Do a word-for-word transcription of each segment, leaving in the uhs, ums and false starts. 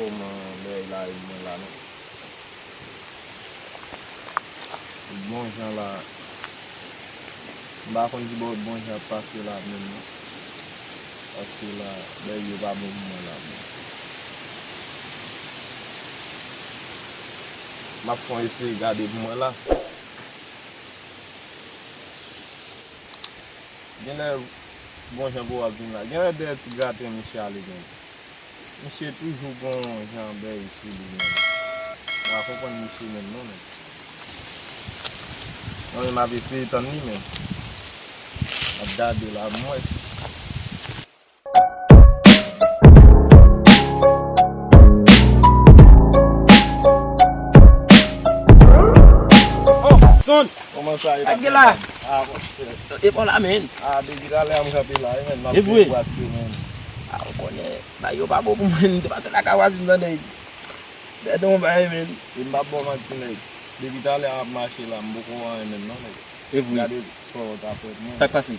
Kòman bagay la ye mwen la menm? Bon jan la, m pa konn ki bò bon jan ap pase la menm non. Paske la, bagay yo pa bon pou mwen la menm. M ap fè yon eseye gade pou mwen la. Genlè bon jan pou w ap vin la. Genlè dèyè ti graten misye ale menm. Misye toujou gon jan bèy sou li menm. M pa konprann misye menm non menm. Mwen menm m ap eseye tann li menm. M ap gade la m wè. Oh, son! Kòman sa ye? Ak la. Ah, monchè. E pa la menm. Ah, depi talè a m kanpe la wi menm. M ap fè brase menm. Ah, ou konnen. Bagay yo pa bon pou mwen, m te pase lakay vwazin nan nèg. Bèt yon bagay menm. E m p ap ba w manti nèg. Depi talè a m ap mache la, m poko wè anyen menm non nèg. E vre. Gade sa w ta fè pou mwen. Sa k pase?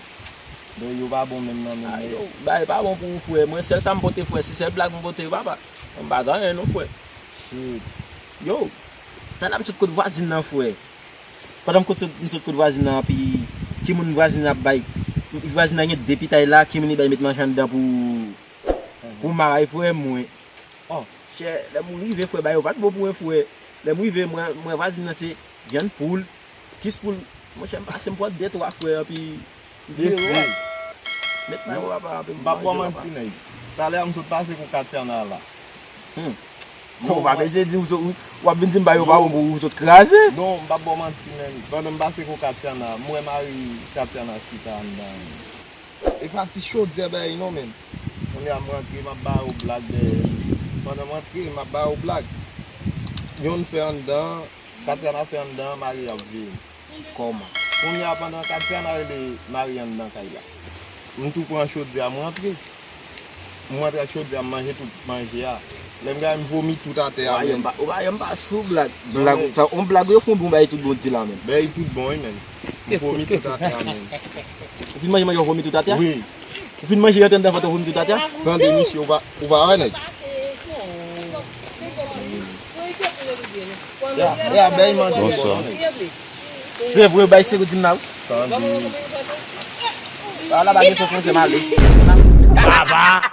Bagay yo pa bon menm non menm nèg. Bagay pa bon pou ou frè. Mwen sèl sa m pote frè, se sèl blag m pote papa. M pa gen anyen non frè. Shit. Yo, talè a m sot kot vwazin nan frè. Pandan m kot sot, m sot kot vwazin nan, epi ki moun vwazin nan ap bay? Vwazin nan gen de pitay la, ki moun li bay met manje anndan pou, pou mari frè mwen. Oh, chè, lè m rive frè, bagay yo pa t bon pou mwen frè. Lè m rive, mwen, mwen vwazin nan se vyann poul, kis poul. Monchè, m pase m pran de twa frè, epi m vire wè. Met manje papa, epi m pap ba w manti nèg. Talè a m sot pase kou Katiana la. Hmm. Ou pa bezwen di w sot, w ap vin di m bagay yo pa bon pou ou sot kraze. Non, m p ap ba w manti menm. Pandan m pase kou Katiana, m wè mari Katiana chita anndan. E pa ti chodyè bagay non menm. Kounye a m rantre, m ap ba yo blag dèyè. Pandan m rantre, m ap ba yo blag. Yonn fè anndan, Katiana fè anndan, mari ap veye m. Kòman? Kounye a pandan Katiana rele mari anndan kay la. M tou pran chodyè a, m rantre. M rantre ak chodyè a, m manje tout manje a. Lè m gade m vomi tout atè a menm. Ou pa janm pa sou blag. Blag, sa, on blag yo fè yon bon bagay tout bon di la menm. Bagay tout bon wi menm. M vomi tout atè a menm. Ou fin manje manje, ou vomi tout atè? Wi. Ou fin manje, rantre anndan vant, ou vomi tout atè? Tande misye, ou pa, ou pa wè nèg. Ya, ya, bèy manje. Bonswa. Se vre, bay se ou di m la wi. Tande. Ala bagay sens mwen se m ale. Papa.